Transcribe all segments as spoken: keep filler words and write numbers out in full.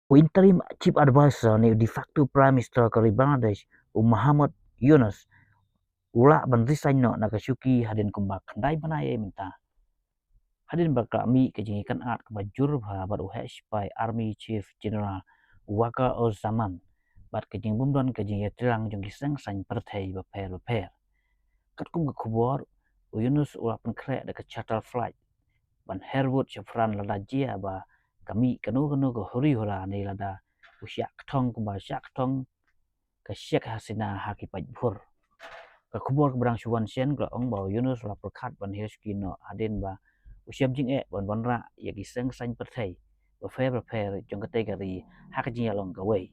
U interim chief advisor ne u de facto prime minister ka ri Bangladesh, u Muhammad Yunus, u lah ban resign noh na ka shuki hadien kumba khyndai bnai mynta. Hadien ba ka mih ka jingïakynad kaba jur bha bad u heh shipai army chief general Waqar-uz-Zaman bad ka jingbymdon ka jingïatreilang jong ki seng saiñ pyrthei bapher bapher. Katkum ka khubor, u Yunus u la pynkhreh da ka charter flight ban her wut sha Prah lada jia ba ka mih kano kano ka huri hura ne lada u shah kthong kumba shah kthong ka Sheikh Hasina ha ki paidbah. Ka khubor kaba dang shu wan shen ka la ong ba u Yunus u la pyrkhat ban hiar shuki noh hadien ba u shem jingeh ban wanrah ïa ki seng saiñ pyrthei bapher bapher jong katei ka ri ha ka jingïalong kawei.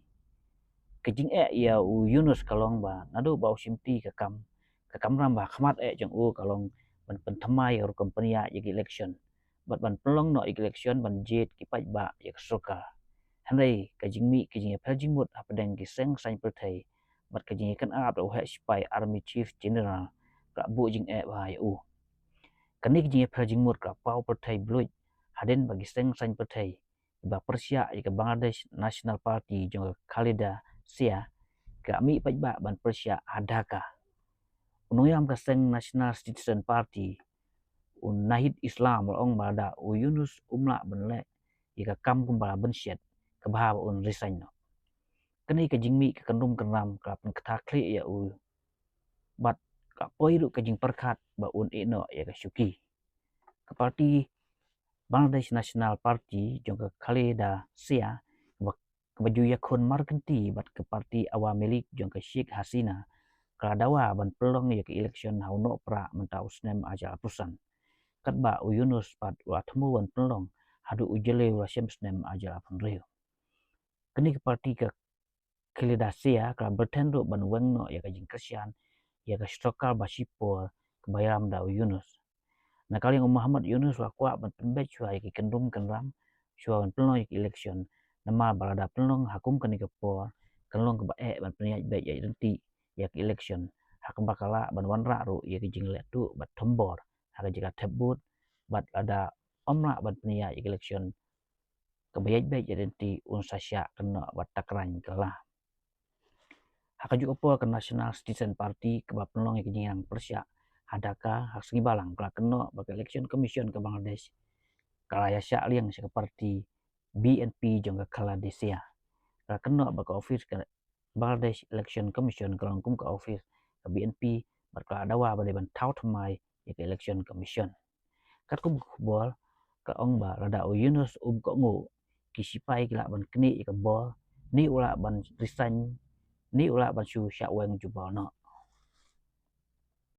Ka jingeh ïa u Yunus ka long ba naduh ba u shimti ka kam, ka kamram ba khmat eh jong u ka long ban pynthymmai ïa ka rukom pynïaid ïa ki election bad ban pynlong noh ïa ki election ban jied ki paidbah ïa ka sorkar. Hynrei ka jingmih ka jingïapher jingmut hapdeng ki seng saiñ pyrthei bad ka jingïakynad da u heh shipai army chief general ka la buh jingeh bha ïa u. Kane ka jingïapher jingmut ka la paw pyrthei bluit hadien ba ki seng saiñ pyrthei ba pyrshah ïa ka Bangladesh National Party jong ka Khaleda Zia ka mih paidbah ban pyrshah ha Dhaka. U nongïalam ka seng National Citizen Party, u Nahid Islam, u la ong ba lada u Yunus um lah ban leh ïa ka kam kumba la bynshet, ka bha ba un resign noh. Kane ka jingmih ka kyndrum kynram ka la pynkthah khlieh ïa u bad ka poi ruh ka jingpyrkhat ba un ïeh noh ïa ka shuki. Ka parti Bangladesh National Party jong ka Khaleda Zia kaba, kaba ju ïakhun markynti bad ka parti Awami League jong ka Sheikh Hasina ka la dawa ban pynlong ïa ka election ha u Nohprah mynta u snem ar hajar arphew san. Katba u Yunus pat u la thmu ban pynlong haduh u Jylliew u la shem snem ar hajar arphew hynriew. Kane ka parti ka Khaleda Zia ka la byrthen ruh ban weng noh ïa ka jingkyrshan ïa ka sorkar ba shipor kaba ïalam da u Yunus. Na ka liang u Muhammad Yunus u la kwah ban pynbeit shuwa ïa ki kyndrum kynram shuwa ban pynlong ïa ki election, namar ba lada pynlong ha kum kane ka por kan long kaba eh ban pynïaid beit ïaid ryntih ïa ki election, ha kaba ka lah ban wanrah ruh ïa ki jingleh tuh bad thombor ha ka jaka thep vote, bad lada ym lah ban pynïaid ïa ki election kaba ïaid beit ïaid ryntih un sa shah kynnoh bad takran kylla. Ha kajuh ka por ka National Citizen Party kaba pynlong ïa ka jingïalang pyrshah ha Dhaka ha ka sngi Balang ka la kynnoh ba ka Election Commission ka Bangladesh ka la ïa shah liang sha ka parti B N P jong ka Khaleda Zia. Ka la kynnoh ba ka office ka Bangladesh Election Commission ka long kum ka office ka B N P bad ka la dawa ba dei ban thaw thymmai ïa ka Election Commission. Katkum ka khubor ka ong ba lada u Yunus um kohnguh, ki shipai ki lah ban knieh ïa ka bor, ne u lah ban resign, ne u lah ban shu shah weng jubor noh.